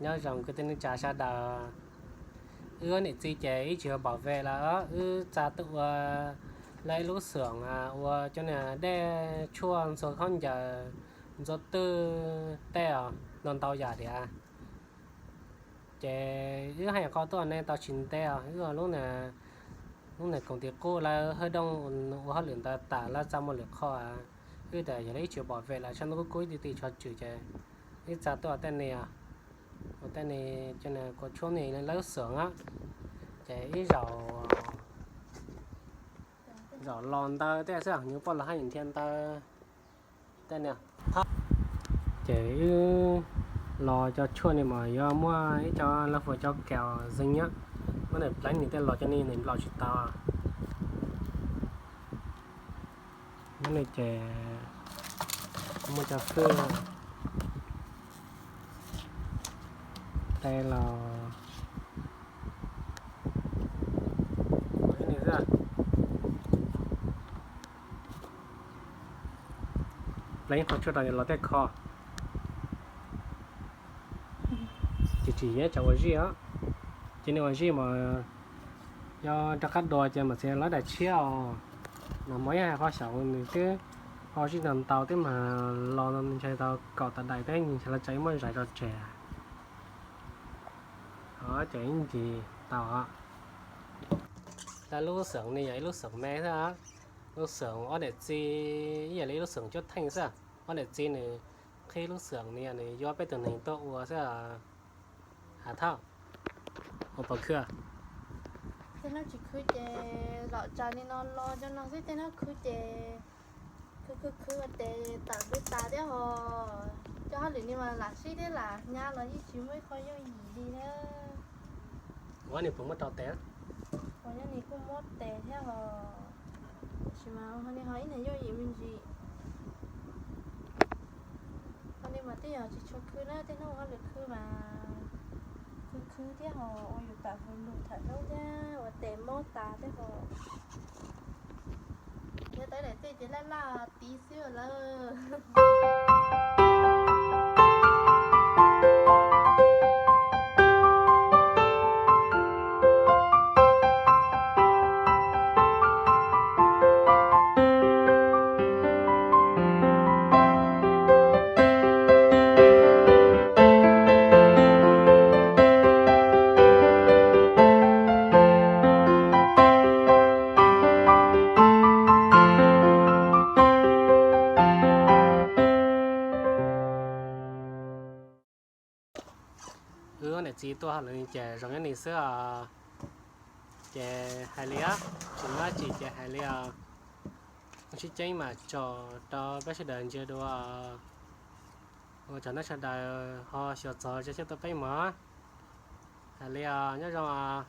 Nyob zoo kwv tij neej tsa sawv daws. Wb niam txiv ces ib tsis ua pom vej lawm, wb txav tuaj ua lawv ib lub xeem ua cov niag dej tshuaj ntxhua khaub ncaws, ntxhua twj tej os, ntau ntau yam diam. Ces wb haj yam qhov tuaj ne tau tsis ntev os, wb ua lub, lub niag koom tim qub lawv Hawj Dooj ua hauj lwm ntawd tas lawv txaj muag lwm qhov, wb tias yog li ib tsis pom vej lawm, tshav ntuj kub kub ib ti ti tshov tswm ces wb txav tuaj ua tej ne os, ua tej ne, cov niag kua tshuaj ne lawv lub xeem a. Ces ib zaug, zaum los ntawd tej xwb, nyuam poj los haj yam nrhiav ntawd tej ne. Ces wb los cov tshuaj ne mas yuav muaj ib co lawv hu ua cov kaus zeeg nyob, muab nws pleev nws tej los cov ne nws nplaum tsis tau. Nyob li ces muaj cov fwj tej los, pleev qhov tshuaj rau los tej kho. Ces tsis yog tsam ua zij os, ces nws ua zij mas yog rov qab dua ces mam txiav lawv daim tshiab os. Nag hmo ib hais qhov xyaum nws twb ua zij ntau ntau twb mas los ntshai tau kaum tawm daim thiab, ntshe lawv tsam ib muab zais rau tseg. Ces ib ncig tau. Lawv lub xeem ne yog ib lub xeem me xwb, lub xeem ob niam txiv, ib yam li ib lub xeem cuab theej xwb. Ob niam txiv nws qhib lub xeem ne yog nws yuav peb tug neeg tuaj ua xwb. Hav Thauj, ua pov khwb, tej hnub tsis khwb ces los tsaws li no los cov no xwb, tej hnub khwb ces khwb khwb khwb ua tes tawm peb tas thiab ho. Cov hauj lwm ni mas lam sib thiab lam nyab los yeej tsis muaj ib qho yooj yim li na. Ua nws puas muab rau tes? Ua nyob nws kuj muab tes thiab ho, tiam sis mas ho nws ho ib niag yooj yim me ntsis. Ho nws mas twb yog tsis tshua khwb na, tej hnub ua hauj lwm khwb mas khwb khwb thiab ho ua yus tam hauv lus tham hnub thiab ua tes mob tas thiab ho. Yog tau daim tej ces laj laj tiv xwb lawm. Wb niam txiv tuaj hauj lwm ces zoo nyob ni xwb os. Ces hais li, tsis muaj dab tsi ces hais li os. Sib ceeb mas tso rau peb sawv daws ntsia dua. Ua tsaug nej sawv daws ho xyuas txog zaj sib tuaj peb mog. Hais li os, nyob zoo os.